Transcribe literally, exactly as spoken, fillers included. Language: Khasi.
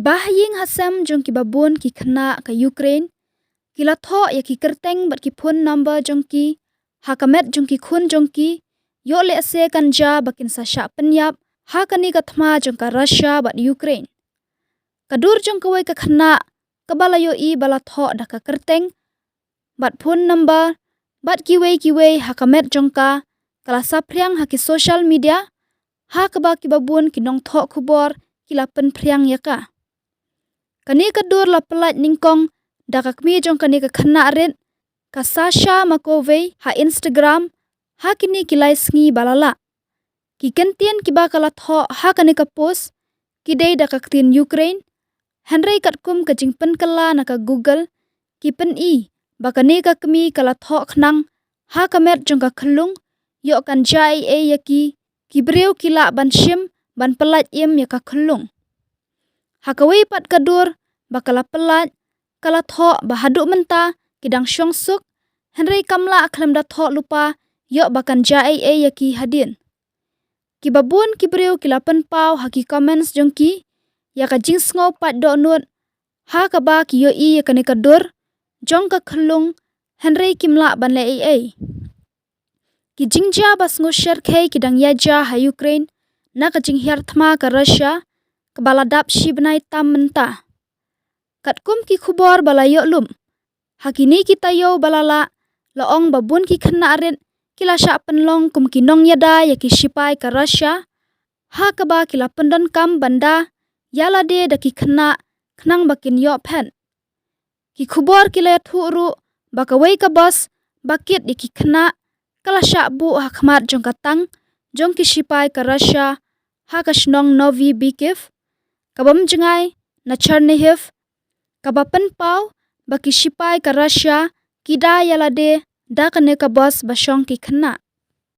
Ba ha ïing ha sem jong ki babun ki khynnah ka Ukraine, ki la thoh ïa ki kyrteng bad ki phone number jong ki ha ka met jong ki khun jong ki, ïoh leh se kan jia ba kin sa shah pynïap ha kane ka thma jong ka Russia bad Ukraine. Ka dur jong kawei ka khynnah kaba la ïohi ba la thoh da ka kyrteng bad phone number bad kiwei kiwei ha ka met jong ka, ka la saphriang ha ki social media, ha kaba ki babun ki nongthoh khubor ki la pynphriang ïa ka. Kane ka dur la pyllait nyngkong da ka kmie jong kane ka khynnah rit, ka Sasha Makovey, ha Instagram ha kine ki lai sngi ba la lah. Ki kyntien kiba ka la thoh ha kane ka post ki dei da ka ktien Ukraine, hynrei katkum ka jingpynkylla na ka Google, ki pyni ba kane ka kmie ka la thoh khnang ha ka met jong ka khyllung, ïoh kan jia ei ei ïa ki, ki briew ki lah ban shim ban pyllait im ïa ka khyllung. Ha kawei pat ka dur ba ka la pyllait, ka la thoh ba haduh mynta ki dang shong suk, hynrei kam lah khlem da thoh lypa ïoh ba kan jia ei ei ïa ki hadien. Ki babun ki briew ki la pynpaw ha ki comments jong ki ïa ka jingsngew pait dohnud ha kaba ki ïohi ïa kane ka dur jong ka khyllung, hynrei kim lah ban leh ei ei. Ki jingjia ba sngewsher khei ki dang ïaid jia ha Ukraine na ka jinghiar thma ka Russia kaba la dap shi bnai tam mynta. Katkum ki khubor ba la ïoh lum, ha kine ki taïew ba la lah, la ong ba bun ki khynnah rit ki la shah pynlong kum ki nongïada ïa ki shipai ka Russia, ha kaba ki la pyndonkam ban da ïa lade da ki khynnah khnang ba kin ïoh phet. Ki khubor ki la ïathuh ruh ba kawei ka bus ba kit ïa ki khynnah ka la shah buh ha khmat jong ka tank jong ki shipai ka Russia ha ka shnong Novi Bikiv, ka bym jngai na Chernihiv, kaba pynpaw ba ki shipai ka Russia ki da ïa lade da kane ka bus ba shong ki khynnah.